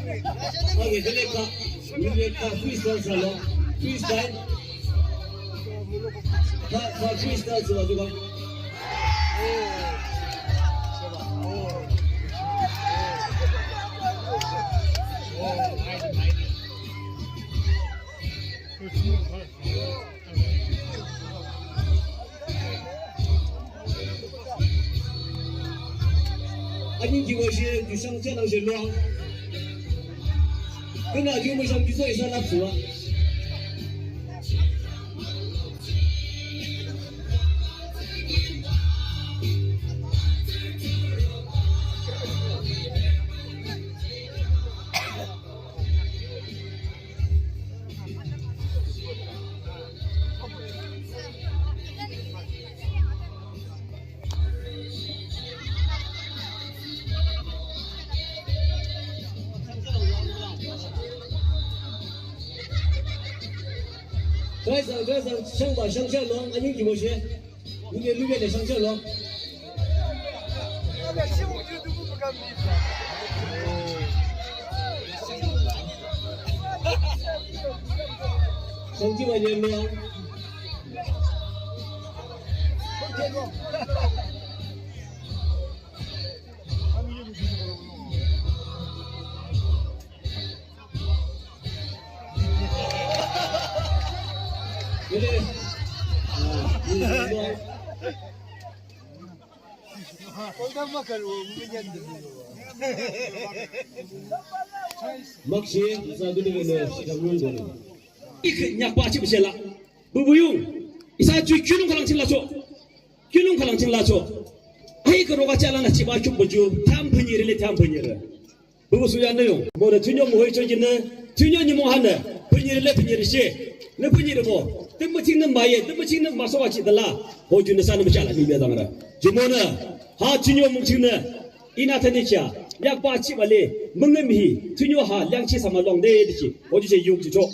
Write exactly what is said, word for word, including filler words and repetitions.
Okay, the next, the next freestyle salo. Freestyle. Ka, ka freestyle salo juga. Anyi kiwa she, ju shang cha nang she luang. Kena ju mo shang ju so isa lap suwa. Kaisang, kaisang, shangba, shangshang long, anyi kiwa she. Nge lube le shangshang long. Shangji wa ye long. Makshe, sa gede gede, shikam nung gede. Ikhe nyakba chip shela. Bubu yung, isa ju kiulong khülang ching lacho. Kiulong khülang ching lacho. Ai kero ka chala na chiba chup baju, tam phenyire le tam phenyire. Bubu suya ne yung. Mo de thünio mo hoi cho jine, thünio ni mo hane, phenyire le phenyire she. Ne phenyire mo. Tümü ching ne maye, tümü ching ne maso wa chi de la. Ho ju ne sa ne mo chala ni me dang ra. Ju mo ne. Ha thünio mo ching ne. Ina thani chia, yakba chiba le, mengem hi, thünio ha, liangchi sama long de de chi, ho ju she yung chi cho.